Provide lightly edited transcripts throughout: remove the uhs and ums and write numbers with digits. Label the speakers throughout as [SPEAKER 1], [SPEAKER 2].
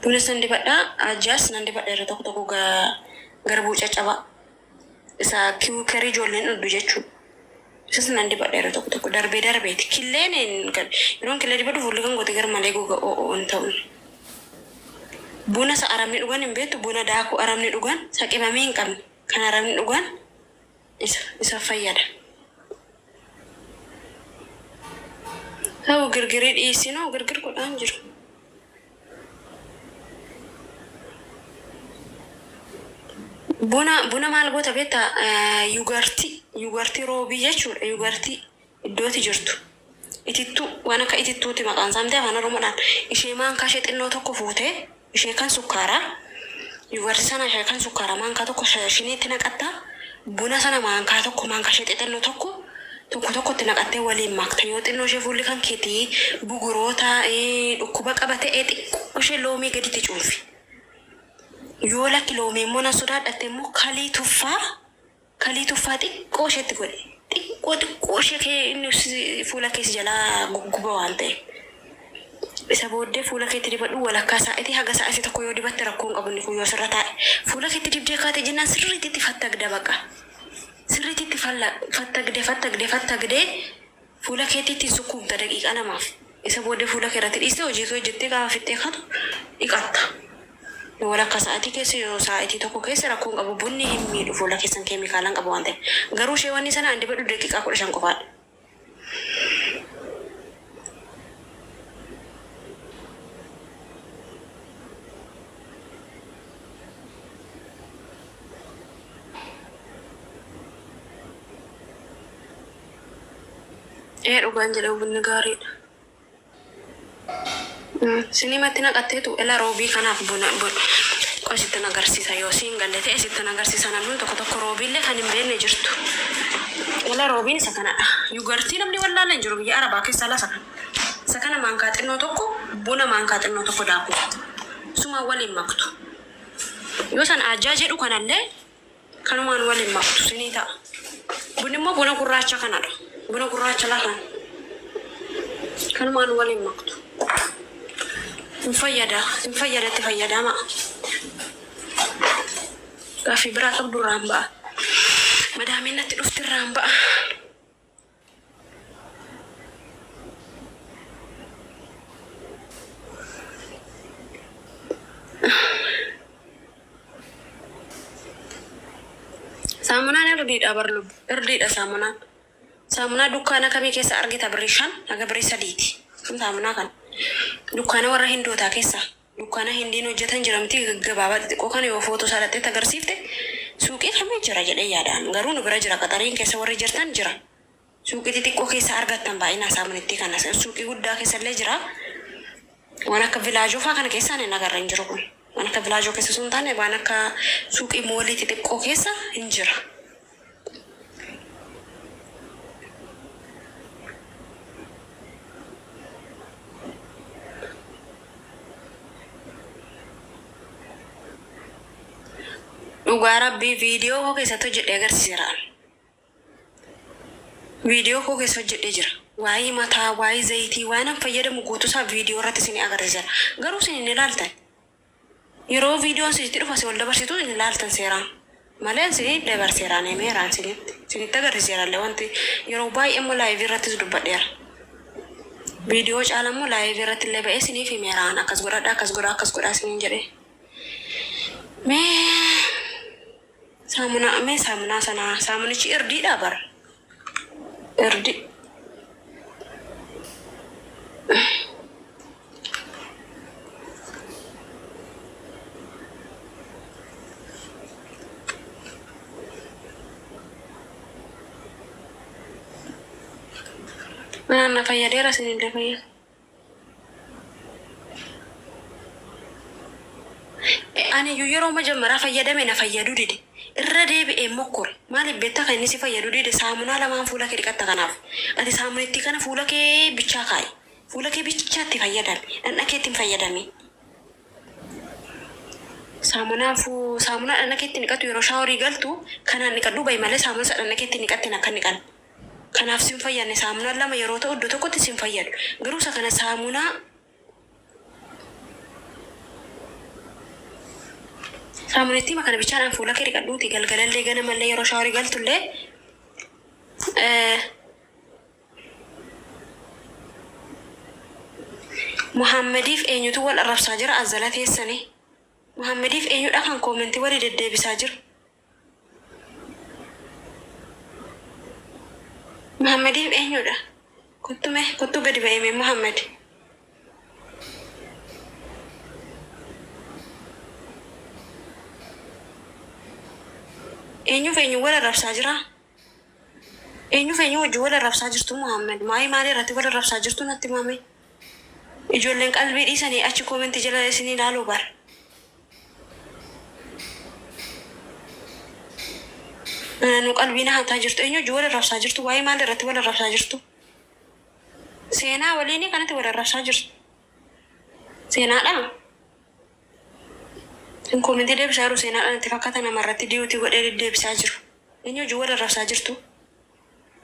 [SPEAKER 1] Bunas nan dibadha, ajjaas nan dibadha yeroo tokko tokko garbuu caccabaa isa kiwukerii ijoolleen dhugdu jechuudha. Isas nan dibadha yeroo tokko tokko darbee darbeeti. Killeen yeroon killee dibadhu fuulli kan goote gar malee goga o'o hin ta'u. Buna isa arabni dhugan hin beektu buna daakuu arabni dhugan isa qimamii hin qabne kan arabni dhugan isa isa fayyada. Ta'u girgirii dhiisinoo girgir godhaan jiru. Buna buna maal goota beektaa yugartii yugartii roobii jechuudha yugartii iddooti jirtu itittuu waan akka itittuuti maqaan isaa miti afaan oromoodhaan ishee maankaa ishee xinnoo tokko fuutee ishee kan sukkaaraa yugartii sana ishee kan sukkaaraa maankaa tokko shiniitti naqatta buna sana maankaa tokko maankaa ishee xixinnoo tokko tokko tokkotti naqattee waliin makta yoo xinnoo ishee fuulli kan keetii buguroota dhukkuba qaba ta'e xiqqoo ishee loomii gaditti cuunfi. Yoo lakki loomii immoo nan sodaadhatte immoo kalii tuffaa kalii tuffaa xiqqoo isheetti godhi. Xiqqoo xiqqoo ishee kee inni fuula kee si jalaa gugguba waan ta'eef. Isa booddee fuula keetti dibadhu walakkaa saa'itii haga sa'aatii tokko yoo dibatte rakkoo hin qabu inni kun yoo sirra taa'e. Fuula keetti dibdee kaate jennaan sirriitti itti fattagda baqa. Sirriitti itti fattagde fattagde fattagdee Fuula keetti ittiin sukkuumta daqiiqaa lamaaf. Isa booddee fuula kee irratti dhiistee hojii kee hojjettee gaafa fixxee kaatu dhiqatta. Yoo walakkaa sa'aatii keessa yoo saa'itii tokko keessa rakkoo hin qabu bunni hin miidhu fuula keessan keemikaala hin qabu waan ta'eef. Garuu ishee wanni sana an dibadhu daqiiqaa 15 qofaadha. Ee dhugaan jedhe bunni gaariidha. Sinimatti naqatteetu ela roobii kanaaf buna qoy sittan agarsiisa yoo siin galle ta'e sittan agarsiisa namni tokko tokko roobiillee kan hin beekne jirtu. Ela roobiin isa kanadha. Yugartii namni wallaala hin jiru biyya arabaa keessa ala isa kana. Isa kana maankaa xinnoo tokko buna maankaa xinnoo tokko daakuu. Suma waliin maktu. Yoo san ajjaa jedhu kanallee Kanumaan waliin maktu sinii ta'a. Bunni immoo buna gurraacha kanadha. Buna gurraacha lafaan. Kanumaan waliin maktu. Hin fayyada. Hin fayyada itti fayyadama. Gaaffii biraa qabdu irraan ba'a. Madaamiin natti dhufti irraan ba'a. Saamunaan irdiidha bar lubbu. Irdiidha saamunaan. Saamunaa dukkaana kamii keessa argita birrii 5 haga birrii 3ti. Kun saamunaa kana. Dukkaana warra hindootaa keessa. Dukkaana hindiin hojjetan jira miti gaggabaabaa xixiqqoo kana yoo footoo isaa dhaqxee itti agarsiifte suuqii kamii jira jedhee yaadaan. Garuu nu bira jira qaxariin keessa warri jirtan jira. Suuqii xixiqqoo keessa argattan baay'inaan saamunittii kana. Suuqii guddaa keessa illee jira. Waan akka vilaajoo faa kana keessa ani hin agarre hin jiru kun. Waan akka vilaajoo keessa osoo hin taane waan akka suuqii moolii xixiqqoo keessa hin jira. Dhugaa rabbii viidiyoo koo keessatti hojjedhee agarsiiseera. Viidiyoo koo keessa hojjedhee jira. Waa'ee mataa, waa'ee zayitii, waan an fayyadamu guutuusaa viidiyoo irratti isinii agarsiiseera. Garuu isin hin ilaaltan. Yeroo viidiyoon isinitti dhufu asii ol dabarsitu hin ilaaltan seeraan. Malee an isinii dabarseera, an himeera an isinitti. Isinitti agarsiiseera illee wanti yeroo baay'ee immoo laayivii irrattis dubbadheera. Viidiyoo caala immoo laayivii irratti illee ba'ee isiniif himeera an akkas godhadhaa, akkas godhaa, akkas godhaa isiniin jedhee. Mee Saamunaa mee saamunaa sanaa saamunichi irdiidhaa bar irdi. Anaan na fayyadeera isinillee fayyada. Ani iyyuu yeroo majammaraa fayyadame na fayyaduu dide. Irra deebi'ee mokkore. Maaliif beektaa kan inni si fayyaduu dide saamunaa lamaan fuula kee dhiqatta kanaaf. Ati saamunittii kana fuula kee bichaa kaa'i. Fuula kee bichaatti fayyadami. Dhandha keetti hin fayyadamin. Saamunaa fuu saamunaa dhandha keetti dhiqattu yeroo shaaworii galtu kanaan dhiqadhuu ba'i malee saamunaa isa dhandha keetti dhiqatteen akka hin dhiqanne. Kanaaf sin fayyanne saamunaan 2 yeroo ta'u iddo tokkotti sin fayyadu. Garuu isa kana saamunaa Saamunittiima kana bichaadhaan fuula kee dhiqadhuuti galgalallee ganamallee yeroo shaaworii galtullee Muhammadiif eenyutu wal arrabsaa jira as jala teessanii? Muhammadiif eenyudha kan koomentii walii deddeebisaa jiru? Muhammadiif eenyudha? Kottu mee kottu gadi ba'ii mee Muhammad. Eenyuuf eenyu wal arrabsaa jira? Eenyuuf eenyu wajjin wal arrabsaa jirtu Muhammad? Maayii maalii irratti wal arrabsaa jirtu natti himaa mee? Ijoolleen qalbii dhiisanii achi koomentii jala isin ilaaluu bar. Nu qalbii na hataa jirtu. Eenyu wajjin wal arrabsaa jirtu? Waa'ee maalii irratti wal arrabsaa jirtu? Seenaa waliinii kanatti wal arrabsaa jirtu. Seenaadha? Kan koomentii deebisaa jiru seenaadha natti fakkaata nama irratti diyuutii godhee deddeebisaa jiru. Eenyu wajjin wal arrabsaa jirtu?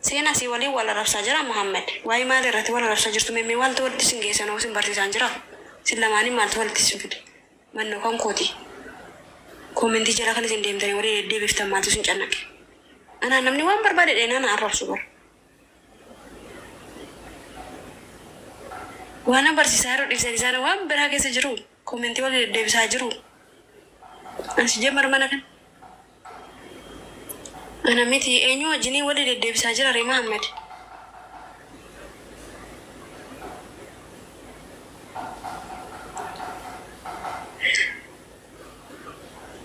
[SPEAKER 1] Seenaa si waliin wal arrabsaa jira Muhammad. Waa'ee maalii irratti wal arrabsaa jirtu? Mee mee maaltu walitti isin geesse anoo isin barsiisaan jira. Isin lamaanii maaltu walitti isin fide? Mannoo kan kooti. Koomentii jala kan isin deemtanii walii deddeebiftan maaltu isin cannaqe? Anaan namni waan barbaade dheenaa na arrabsu bara. Waanan barsiisaa jiru dhiisanii isaan waan biraa keessa jiru. Koomentii walii deddeebisaa jiru. Ani si jamar mana kana. Ana miti eenyu wajjinii walii deddeebisaa jira ree Mahammad.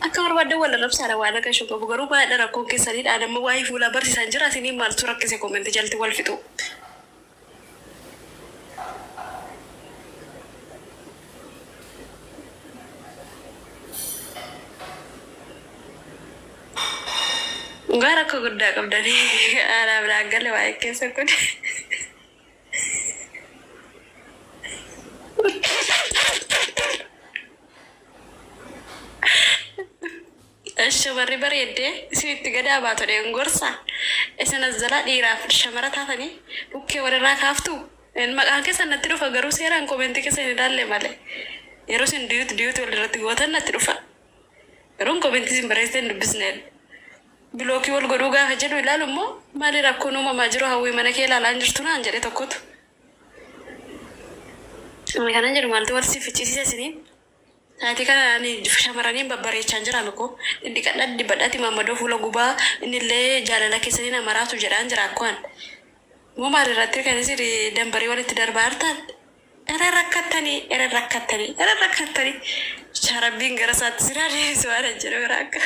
[SPEAKER 1] Akka barbaaddan wal arrabsaadha waan akka ishoo qabu garuu baay'ee rakkoon keessanii dha nama waa'ee fuulaa barsiisaan jira isiniin maaltu rakkise koomenti jalti wal fixuu. Dhugaa rakkoo guddaa qabdanii anaaf naan gale waa'ee keessa kun. Shamarri bareeddee isinitti gadaa baatu dheen gorsa. Isin as jalaa dhiiraaf shamara taatanii dhukkee walirraa kaaftuu? Maqaan keessan natti dhufa garuu seeraan koomentii keessan hin ilaalle malee. Yeroo isin duyuut duyuut walirratti gootan natti dhufa. Garuu koomentii isin barreessitan hin dubbisneen. Bilookii wal godhuu gaafa jedhu ilaalu immoo maali rakkoon uumamaa jiru hawwii mana kee ilaalaa hin jirtu naan jedhe tokkotu. Ani kanan jedhu maaltu wal si ficcisiisa isiniin? Sa'aatii kana ani shamarraniin babbareechaan jira mikoo. Dhidhiqadhaa diddibadhaati maammadoo fuula gubaa innillee jaalala keessanii na maraatu jedhaan jira akko an. Moo maal irratti kan isin dambarii walitti darbaa jirtan? Ere rakkattanii ere rakkattanii ere rakkattanii. Yaa Rabbiin gara isaatti sin haa deebisu waan an jedhu biraa akka.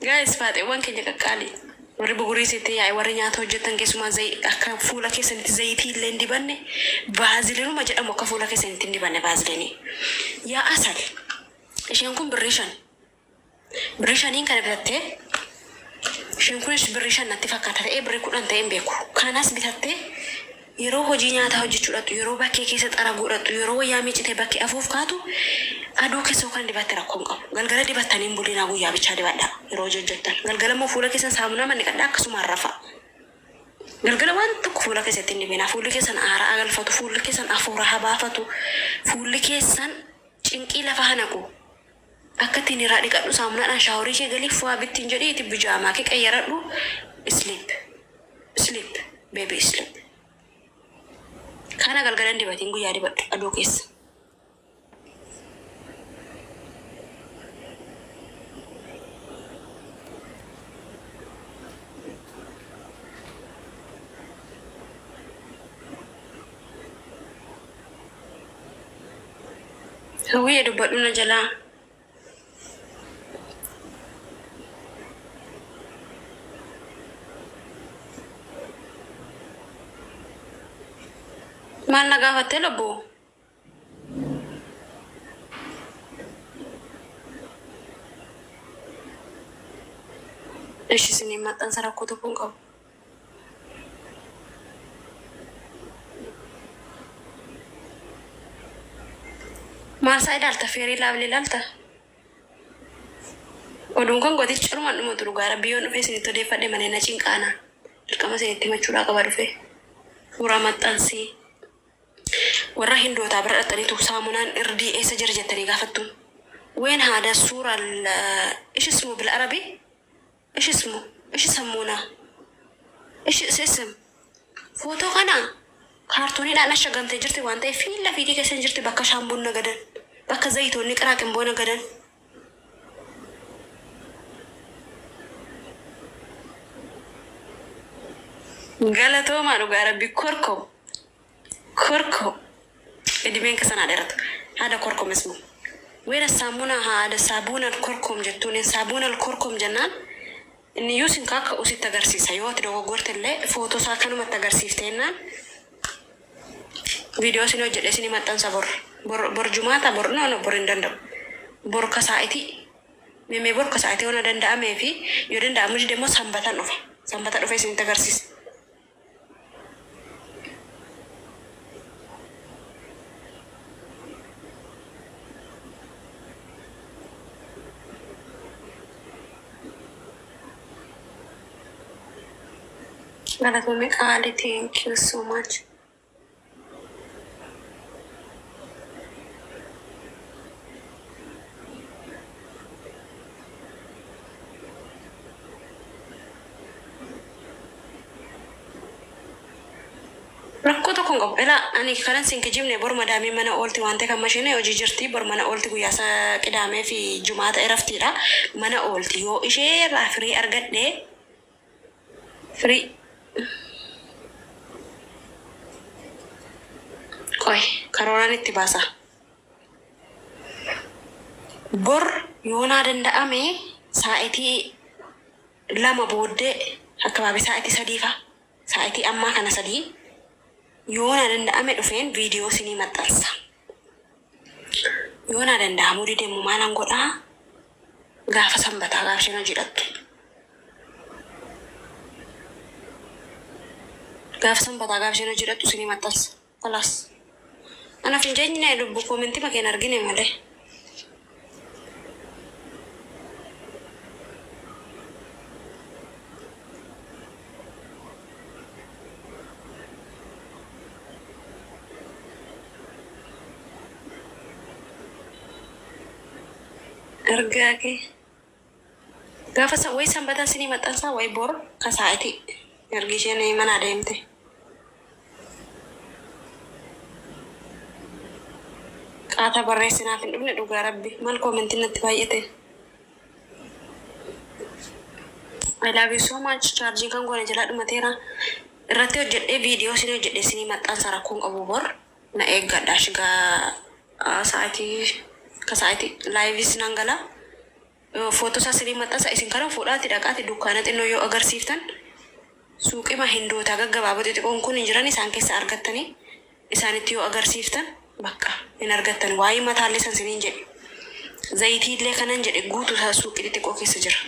[SPEAKER 1] Guys faaxeewwan keenya qaqqaali. Warri bugurii isitti yaa'e warri nyaata hojjettan keessumaa zayi akka fuula keessanitti zayitii illee hin dibanne vaazilinuma jedhamu akka fuula keessanitti hin dibanne vaazilinii. Yaa asal isheen kun birrii 5 birrii shaniin kana bitattee isheen kunis birrii 5 natti fakkaata ta'ee birrii 10 ta'ee hin beeku. Kanas bitattee Yeroo hojii nyaataa hojjechuu dhaqxu, yeroo bakkee keessa xaraguu dhaqxu, yeroo wayyaa miiccitee bakkee afuuf kaatu aduu keessa yoo kana dibatte rakkoo hin qabu. Galgala dibattanii hin bulinaa guyyaa bichaa dibadhaa yeroo hojii hojjettan. Galgala immoo fuula keessan saamunaaman dhiqadhaa akkasumaan rafaa. Galgala waan tokko fuula keessatti hin dibinaa. Fuulli keessan aara haa galfatu, fuulli keessan afuura haa baafatu, fuulli keessan cinqii lafa haa naqu. Akka ittiin irraa dhiqadhu saamunaadhaan shaaworii kee galii fuwaa bittiin jedhiiti bijaamaa kee qayyaradhu sleep. Sleep baby sleep. Kana galgala hin dibatiin guyyaa dibadhu aduu keessa. Hawwiye dubbadhu na jalaa. Maal na gaafattee lubbuu? Ishi isiniin maxxansa rakkoo tokko hin qabu. Maal isaa ilaalta? Feerii laavli ilaalta? Oduun kan gooti calumaan dhumatu dhugaa rabbii yoon dhufee isinitti odeeffadhe malee na cinqaana. Dirqama isinitti himachuudhaa qaba dhufee. Suuraa maxxansii. Warra hindootaa bira dhaqxaniitu saamunaan irdii eessa jira jettanii gaafattu. وين هذا الصورة ايش اسمه بالعربي؟ ايش اسمه؟ ايش يسمونه؟ ايش اسم؟ Footoo kana kaartooniidhaan ashagamtee jirti waan ta'eef fiilla fiitii keessa hin jirti bakka shaamboon nagadan bakka zayitoonni qiraaqinboo nagadan. Galatoomaa dhugaa rabbi korkom korkom idimeen keessan haa dheeratu haada korkom ismu weera saamuna haada saabuunal korkom jettuun saabuunal korkom jennaan inni iyyuu sin kaakka usitti agarsiisa yoo ati dogoggorte illee footoo isaa kanumatti agarsiifte jennaan viidiyoo isin hojjedhe isin maxxansa bor bor bor jumaata bor no no bor hin danda'u bor kasaa'itii Meme bor ka sa'aatii yoo na danda'amee fi yoo danda'amu dide immoo sanbatan dhufa. Sanbata dhufee isinitti agarsiisa. Galatoomi qaali thank you so much. Rakkoo tokko hin qabu. Ilaa ani kanan sin kijibne bor madaamiin mana oolti waan ta'eef amma isheen hojii jirti bor mana oolti guyyaa isa qidaamee fi jumaata eraftiidha mana oolti yoo ishee irraa firii argadhe firii qoy karooraan itti baasa. Bor yoo naa danda'ame saa'itii 2 booddee akkabaabii saa'itii 3 fa saa'itii ammaa kana 3 yoo naa danda'ame dhufeen viidiyoo isinii maxxansa. Yoo naa danda'amuu dide immoo maalan godhaa gaafa sanbataa gaafa isheen hojii dhaqxu. Gaafa sanbataa gaafa isheen hojii dhaqxu isinii maxxansa. Kalaas. Anaf hin jenne lubbu koomentima kee hin argine malee. Argaa kee. Gaafa san wayi sanbataa sinii maxxansaa wayi bor ka sa'ati ergi isheen manaa deemte. Qaata barreessi naaf hin dhufne dhugaa rabbi maal koomentiin natti baay'ate. I love you so much. Chaarjiin kan goone jalaa dhumateera. Irratti hojjedhee viidiyoo isin hojjedhe isinii maxxansa rakkoon qabu bor na eeggadha. Shigaa sa'aatii ka sa'aatii laayivis nan gala. Footoo isaa isinii maxxansa isin kana fuudhaati dhaqaati dukkaana xinnoo yoo agarsiiftan suuqima hindootaa gaggabaaboo xixiqoon kun hin jiran isaan keessa argattanii isaanitti yoo agarsiiftan bakka hin argattan waa'ee mataallee san isiniin jedhe zayitiillee kanan jedhe guutuu isaa suuqii xixiqqoo keessa jira.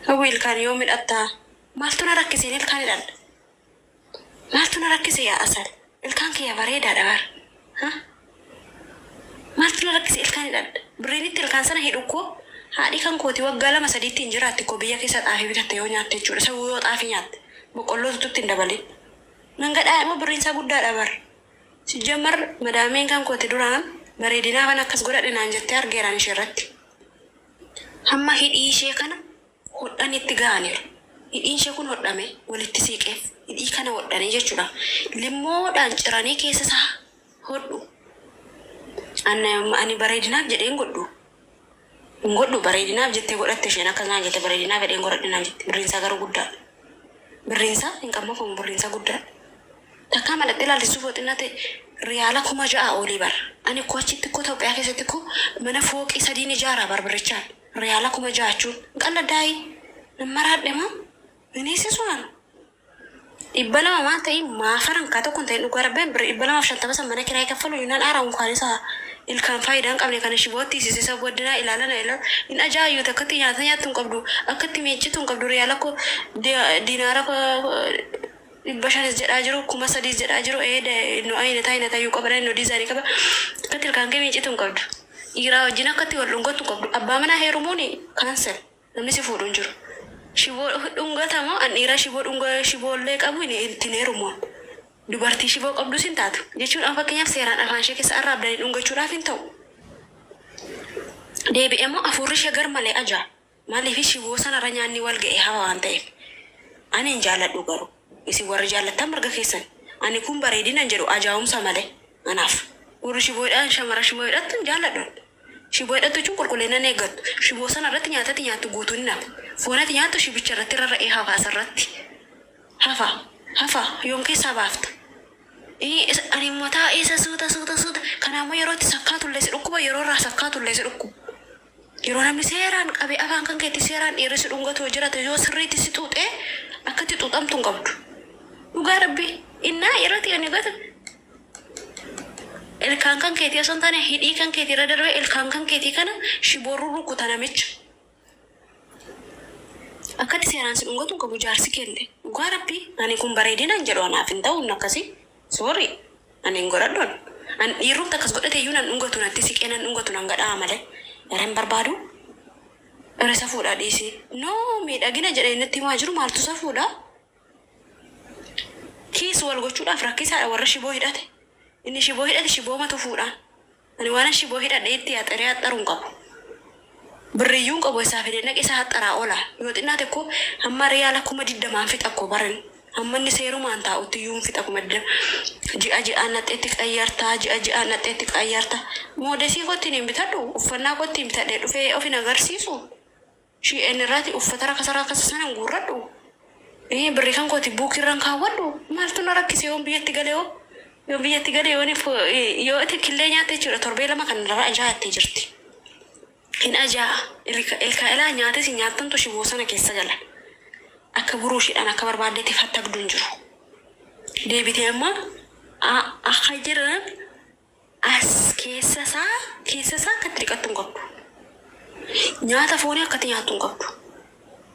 [SPEAKER 1] Hawwi ilkaan yoom hidhattaa? Maaltu na rakkiseen ilkaan hidhadha? Maaltu na rakkise yaa asal? Ilkaan kiyya bareedaadha bar. Ha? Maaltu na rakkise ilkaan hidhadha? Birriin itti ilkaan sana hidhu koo haadhi kan kooti waggaa lama sadiitti hin jiraatti koo biyya keessa xaafii bitatte yoo nyaatte jechuudha. Isa yoo xaafii nyaatte boqqollootu itti hin dabalin. Nan gadhaa immoo birriin isaa guddaadha bar. Sijjammar madaamiin kan kooti duraan bareedinaafan akkas godhadhe naan jettee argeeraan isheerratti. Hamma hidhii ishee kana hodhani itti ga'aniiru. Hidhiin ishee kun hodhame walitti siiqeef hidhii kana hodhanii jechuudha. Limmoodhaan ciranii keessa isaa hodhu. Ani bareedinaaf jedhee hin godhu. Hin godhu bareedinaaf jettee godhatte isheen akkas naan jette bareedinaaf jedheen godhadhe naan jette. Birriin isaa garuu guddaadha. Birriin isaa hin qammafamu birriin isaa guddaadha. Takkaa madhaxxee ilaalte suufoo xinnate riyaala 6000 olii bar. Ani koo achitti koo Itoophiyaa keessatti koo mana fooqii sadiin ijaaraa bar birrichaan. Riyaala 6000 jechuun hin qalladaayi. Nan maraadhe moo? Hin hiisisu an. 200 maal ta'ii maafaran kaa tokko hin ta'in dhugaa rabbi birri 250 san mana kiraayii kaffalu nan aara unkaan isa ilkaan faayidaa hin qabne kana shibootti hiisise isa boddinaa ilaala na ilaala hin ajaa'iyyuuti akkatti nyaata nyaattu hin qabdu akkatti miiccitu hin qabdu riyaala koo dinaara 500s jedhaa jiru 3000s jedhaa jiru ee no ayinata ayinata iyyuu qaba no diizaanii qaba akkatti ilkaan kee miiccitu hin qabdu. Dhiiraa wajjin akkatti wal dhungattu qabdu. Abbaa manaa heerumuun cancel. Namni si fuudhu hin jiru. Shiboo dhungatamoo an dhiira shiboo dhunga shiboollee qabu ittiin heerumu. Dubartii shiboo qabdus hin taatu. Jechuun amma fakkeenyaaf seeraan afaan ishee keessa arraabdanii dhungachuudhaaf hin ta'u. Deebi'ee immoo hafuurri ishee gar malee ajaa. Maaliif shiboo sanarra nyaanni wal ga'ee hafa waan ta'eef. Ani hin jaalladhu garuu. Isin warri jaallattan mirga keessan. Ani kun bareedina hin jedhu ajaa'umsa malee. Anaaf. Warri shiboo hidhaan shamara shiboo hidhattu hin jaalladhu. Shiboo hidhattu jechuun qulqullina hin eeggattu. Shiboo sana irratti nyaatati nyaattu guutuun hin hafa. Foon ati nyaattu shibicha irratti rarra'ee hafa asirratti. Hafa. Hafa. Yoom keessaa baafta? Ani mataa isa suuta suuta suuta. Kanaammoo yeroo itti sakkaatullee si dhukkuba yeroo irraa sakkaatullee si dhukkuba. Yeroo namni seeraan qabee afaan kan keetti seeraan dhiirri si dhungatu yoo jiraate yoo sirriitti si xuuxee akka itti xuuxamtu hin qabdu. Dhugaa rabbii innaa yeroo itti ani gatu ilkaan kan keetii osoo hin taane hidhii kan keetii irra darbee ilkaan kan keetii kana shiboo rurrukuta namicha. Akkatti seeraan si dhungatu hin qabu jaarsi keellee. Dhugaa rabbii ani kun bareedina hin jedhu anaaf hin ta'u inni akkasii. Sorry ani hin godhadhu an. An dhiirrumti akkas godhate iyyuu nan dhungatu natti siqee nan dhungatu nan gadha'a malee. Era hin barbaadu. Era safuudha dhiisi. No miidhagina jedhee natti himaa jiru maaltu safuudha? Kiis wal gochuudhaaf rakkisaadha warra shiboo hidhate. Inni shiboo hidhate shiboomatu fuudhaan. Ani waanan shiboo hidhadhe itti haxaree haxxaru hin qabu. Birriyyuu hin qabu eessaa fidee dhaqee isa haxxaraa oola. Yoo xinnaate koo hamma riyaala 20,000n fixa koo baran. Hamma inni seerumaan taa'utti iyyuu hin fixa 20,000. Ji'a ji'aan dhaqxee itti qayyarta, ji'a ji'aan dhaqxee itti qayyarta. Moodesii koo ittiin hin bitadhu, uffannaa koo ittiin bitadhee dhufee of hin agarsiisu. Shein irraati uffata rakasa rakasa sana hin guurradhu. Birrii kan kooti buukii irra hin kaawwadhu. Maaltu na rakkise yoon biyyatti gale hoo? Yoo biyyatti gale yoon yoo ati killee nyaatte jechuudha torbee lama kan irra ajaa'a jirti. Hin ajaa'a. Ilka ilka ilaa nyaates hin nyaattantu shiboo sana keessa gala. Akka buruushiidhaan akka barbaaddetti fattagdu hin jiru. Deebitee amma akka jiran as keessa isaa keessa isaa akkatti dhiqattu hin qabdu. Nyaata foonii akkatti nyaattu hin qabdu.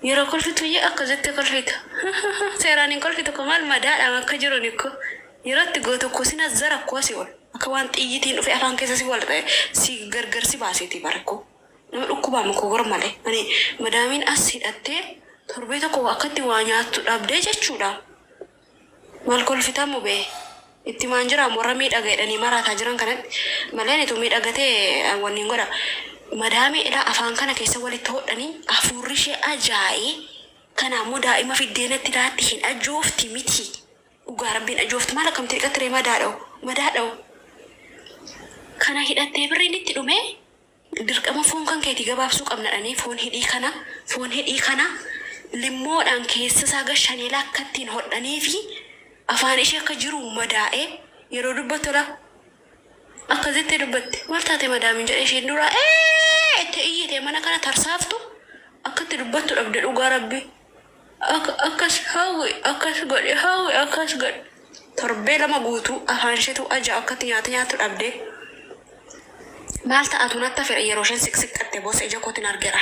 [SPEAKER 1] Yeroo kolfitu iyyuu akka jettee kolfita. Seeraan hin kolfitu ko maal madaadhaan akka jiru nikko. Yeroo itti gootu ko sin azzara ko asii ol. Akka waan xiyyitiin dhufe afaan keessa si wal si gargar si baaseeti bara ko. Nama dhukkubaama ko gor malee. Ani madaamiin as hidhattee torbee tokko akkatti waa nyaattu dhabdee jechuudha. Maal kolfitaa mubee? Itti himaan jiraam warra miidhaga jedhanii maraataa jiran kanatti malee ani utuu miidhaga ta'e wanni hin godha. Madaamii ilaa afaan kana keessa walitti hodhanii hafuurri ishee ajaa'ee kana ammoo daa'ima fiddee natti laatti hin ajoofti miti. Dhugaa rabbiin ajoofti maal akkamti dhiqatti ree madaadha'u madaadha'u. Kana hidhattee birriin itti dhumee Dirqama foon kan keetii gabaabsuu qabna dhanii foon hidhii kana foon hidhii kana limmoodhaan keessa isaa gashanii akka ittiin hodhanii fi afaan ishee akka jiru madaa'ee yeroo dubbattu la akkas jettee dubbatti maal taate madaamin jedhe isheen duraa ee itti iyyite mana kana tarsaaftu akka itti dubbattu dhabde dhugaa rabbi akkas hawwi akkas godhe hawwi akkas godhe torbee lama guutuu afaan isheetu aja akkatti nyaata nyaattu dhabdee maal ta'atu natti hafeera yeroo isheen siqsiqqattee boosse ija kootiin argeera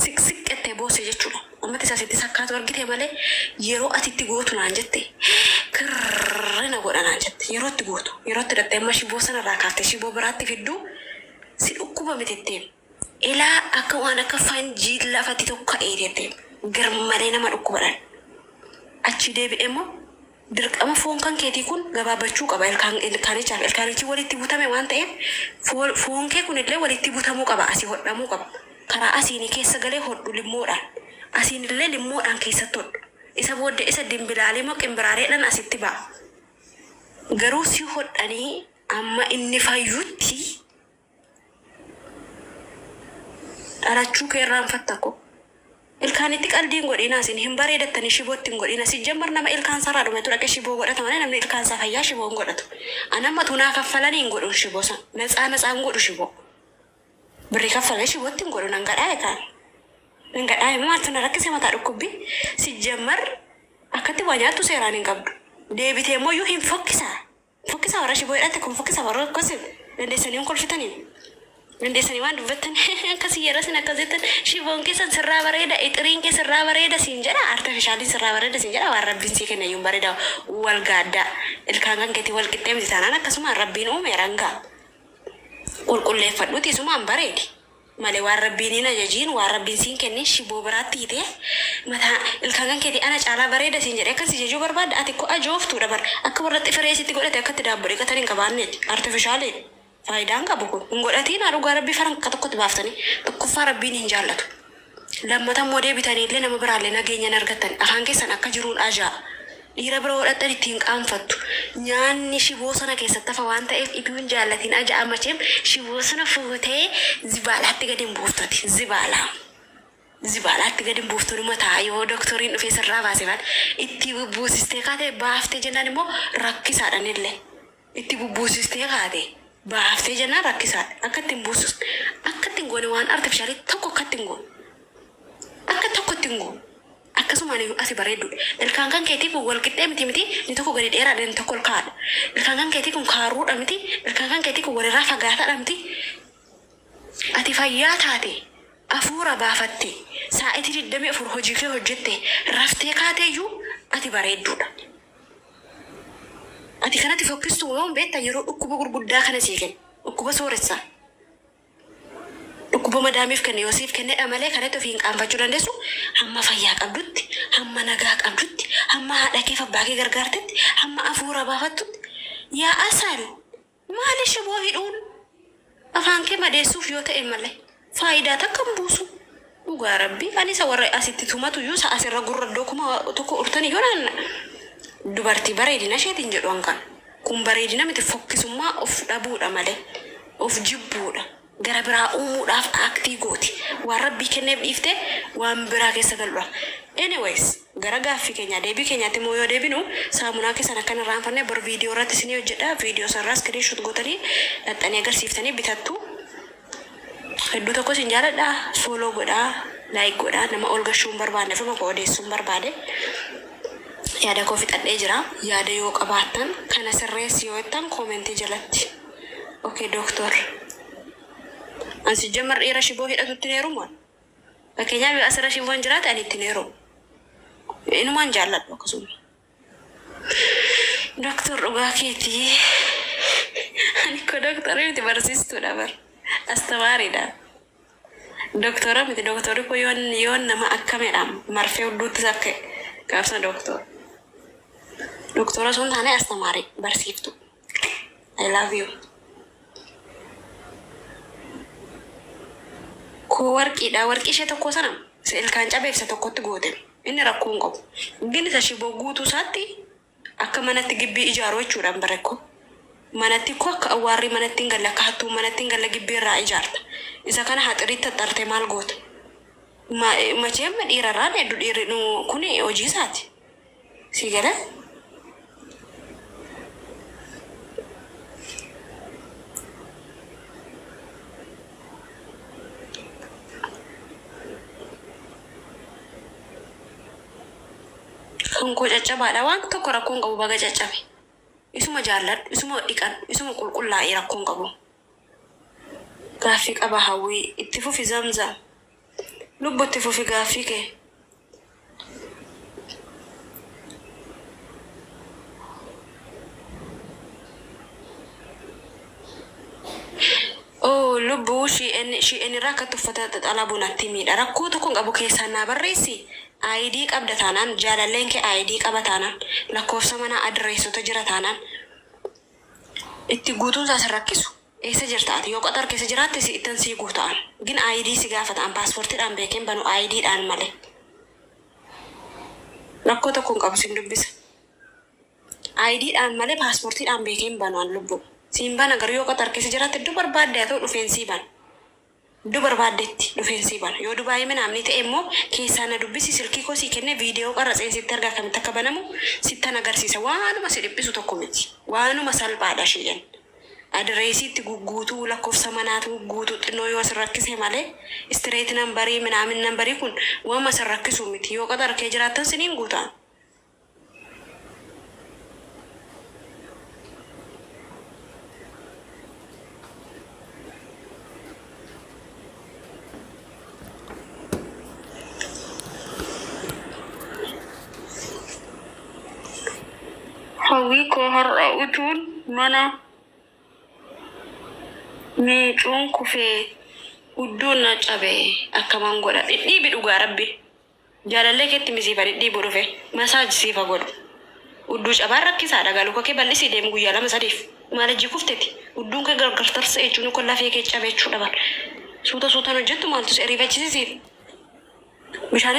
[SPEAKER 1] siqsiqqattee boosse jechuudha ammatti isa sitti sakkaatu argite malee yeroo ati itti gootu naan jette kirrina godha naan jette yeroo itti gootu yeroo itti dhattee amma shiboo sanarraa kaaftee shiboo biraatti fidduu si dhukkuba mitetteen Ilaa akka waan akka fanjii lafatti tokko ka'ee jette garmalee nama dhukkubadhan. Achi deebi'ee immoo dirqama foon kan keetii kun gabaabachuu qaba ilkaan ilkaanichaaf ilkaanichi walitti butame waan ta'eef foon kee kun illee walitti butamuu qaba asii hodhamuu qaba. Karaa asiinii keessa galee hodhu limmoodhaan. Asiin illee limmoodhaan keessatti hodhu. Isa booddee isa dimbilaalii moo qimbiraareedhaan asitti ba'a. Garuu si hodhanii amma inni fayyutti Dhalachuu kee irraanfatta ko. Ilkaanitti qaldii hin godhinaa isin hin bareedattanii shibootti hin godhina. Sijjammar nama ilkaan isaarraa dhumetu dhaqee shiboo godhata malee namni ilkaan isaa fayyaa shiboo hin godhatu. An amma utuu naa kaffalanii hin godhun shiboo san. Natsaa natsaa hin godhu shiboo. Birrii kaffalee shibootti hin godhu nan gadhaa'e kaan. Nan gadhaa'e maaltu na rakkise mataa dhukkubbii. Sijjammar akkatti waa nyaattu seeraan hin qabdu. Deebitee immoo iyyuu hin fokkisaa. Fokkisaa warra shiboo hidhatte kun fokkisaa warra akkas dandeessanii hin kolfitanii. Dandeessanii waan dubbattan akkasii yeroo isin akkas jettan shiboon keessan sirraa bareeda ixiriin kee sirraa bareeda siin jedha artifishaaliin sirraa bareeda siin jedha waan rabbiin sii kenne iyyuu hin bareeda wal gaaddaa ilkaan kan keetii wal qixxee miti taanaan akkasuma rabbiin uume rangaa. Qulqulleeffadhuuti isumaan bareedi. Malee waan Rabbiin hin ajajiin, waan Rabbiin siin kennin shiboo biraatti hiitee mataa ilkaan kan keetii ana caalaa bareeda siin jedhee akkan si jajuu barbaadda? Ati kko ajooftuudha bar. Akka warra xifiree sitti godhate akka itti daabboo dhiqatan hin qabaanneeti. Artifishaaliidha. Faayidaa hin qabu kun. Hin godhatiinaa dhugaa Rabbii faranka tokkotti baaftanii. Tokkoffaa Rabbiin hin jaallatu. Lammata immoo deebitaniillee nama biraallee nageenya hin argattan. Afaan keessan akka jiruun ajaa'a. Dhiira bira yoo dhaqxan itti hin qaanfattu. Nyaanni shiboo sana keessatti hafa waan ta'eef ituu hin jaallatiin aja'a macheem shiboo sana fuutee zibaalaatti gadi hin buuftu ati. Zibaalaa. Zibaalaatti gadi hin buuftu numa ta'a yoo doktoriin dhufee sirraa baase maal. Itti bubbuusistee kaatee baaftee jennaan immoo rakkisaadha inillee. Itti bubbuusistee kaate baaftee jennaan rakkisaadha. Akka itti hin buusisne, akka itti hin goone waan artifishaalii tokko akka itti hin goone. Akka tokko itti hin goone. Akkasumaan iyyuu ati bareedduudha. Ilkaan kan keetii kun wal qixxee miti miti inni tokko gadi dheeraadha inni tokko ol ka'aadha. Ilkaan kan keetii kun kaarruudha miti ilkaan kan keetii kun walirraa fagaataadha miti. Ati fayyaa taate afuura baafatte saa'itii 24 hojii kee hojjette raftee kaateeyyuu ati bareedduudha. Ati kanatti fokkistu yoom beekta yeroo dhukkuba gurguddaa kana sii kenne dhukkuba sooressaa dhukkuba madaamiif kenne yoo siif kennedha malee kanatti ofiin qaanfachuu dandeessu hamma fayyaa qabdutti hamma nagaa qabdutti hamma haadha keef abbaa kee gargaartetti hamma afuura baafattutti yaa asal maali shiboo hidhuun afaan kee madeessuuf yoo ta'e malee faayidaa takka hin buusu. Dhugaa rabbii ani isa warra asitti tumatu iyyuu isa asirra gurra iddoo 1000 urtan iyyuu naan dubartii bareedina isheetiin jedhu an kana. Kun bareedina miti fokkisummaa of dhabuudha malee of jibbuudha. Gara biraa uumuudhaaf aaktii gooti. Waan rabbii kenneef dhiiftee waan biraa keessa galuudhaaf. Anyways gara gaaffii keenyaa deebii keenyaatti immoo yoo deebinu saamunaa keessan akka hin irraanfanne bor viidiyoo irratti isinii hojjedha. Viidiyoo sanarraa screenshot gootanii dhaqxanii agarsiiftanii bitattu. Hedduu tokko isin jaaladha. Follow godhaa, like godhaa. Nama ol gashuu hin barbaanne ofuma koo odeessuun barbaade. Yaada koo fixadhee jira. Yaada yoo qabaattan kana sirreessi yoo jettan koomentii jalatti. Okay doctor. An sijjammar dhiira shiboo hidhatutti hin heerumu an. Fakkeenyaaf yoo asirra shiboon jiraate ani itti hin heerumu. Inumaan jaalladhu akkasuma. Doktor dhugaa keetii. Ani ko doktorii miti barsiistuudha bar. Astamaariidha. Doktora miti doktorri koo yoon yoon nama akkamidha marfee hudduutti sakke gaafsa doktor. Doktora osoo hin taane astamaarii barsiiftuu. I love you. Koo warqiidha warqii ishee tokkoo sana isa ilkaan cabeef isa tokkotti goote inni rakkoo hin qabu. Gin isa shiboo guutuu isaatti akka manatti gibbii ijaaru jechuudhaan bare ko. Manatti koo akka awwaarrii manatti hin galle akka hattuun manatti hin galle gibbii irraa ijaarta. Isa kana haxiriitti haxxartee maal goota? Macheem dhiirarraan heddu dhiirri kuni hojii isaati. Sii galee? Kan koo caccabaadha. Waan tokko rakkoo hin qabu baga caccabe. Isuma jaalladhu, isuma dhiqadhu, isuma qulqullaa'ii rakkoo hin qabu. Gaaffii qaba Hawwii. Itti fufi Zamzam. Lubbu itti fufi gaaffii kee. Oh lubbu SHEIN SHEIN irraa akkatti uffata xalabu natti miidha rakkoo tokko hin qabu keessaan naa barreessi ID qabda taanaan jaalalleen kee ID qaba taanaan lakkoofsa manaa adireessota jira taanaan itti guutuun isaa sin rakkisu Eessa jirta ati? Yoo Qatar keessa jiraatte si ittan sii guuta an. Gin ID si gaafata an paaspoortiidhaan beekeen banu ID dhaan malee. Rakkoo tokko hin qabu sin dubbisa. ID dhaan malee paaspoortiidhaan beekeen banu an lubbuu. Siin bana garuu yoo Qatar keessa jiraatte iddoo barbaadde haa ta'u dhufeen sii bana. Iddoo barbaaddetti dhufeen sii bana. Yoo Dubaayii minaamni ta'e immoo keessaa na dubbisi silkii koo sii kennee viidiyoo qarratseen sitti arga akkamitti akka banamu sittan agarsiisa. Waanuma si dhiphisu tokko miti. Waanuma salphaadha shi'en. Adireesii itti gugguutuu lakkoofsa manaatu gugguutuu xinnoo yoo sin rakkise malee istireet nambarii minaamin nambarii kun waanuma sin rakkisu miti. Yoo Qaxar kee jiraattan siniin guuta.
[SPEAKER 2] Hawwii koo har'a utuun mana.
[SPEAKER 1] Miicuun kufee hudduun na cabe akkaman godha? Dhidhiibi dhugaa rabbi. Jaalallee keetti misiifa dhidhiibu dhufe massage siifa godhu. Hudduu cabaan rakkisaadha gaa luka kee bal'isii deemi guyyaa lama sadiif. Maal ijji kufteti? Hudduun kee gargar tarsa'e jechuun kun lafee kee cabe jechuudha bar. Suuta suutaan hojjettu maaltu si ariifachisiisiif? Bishaan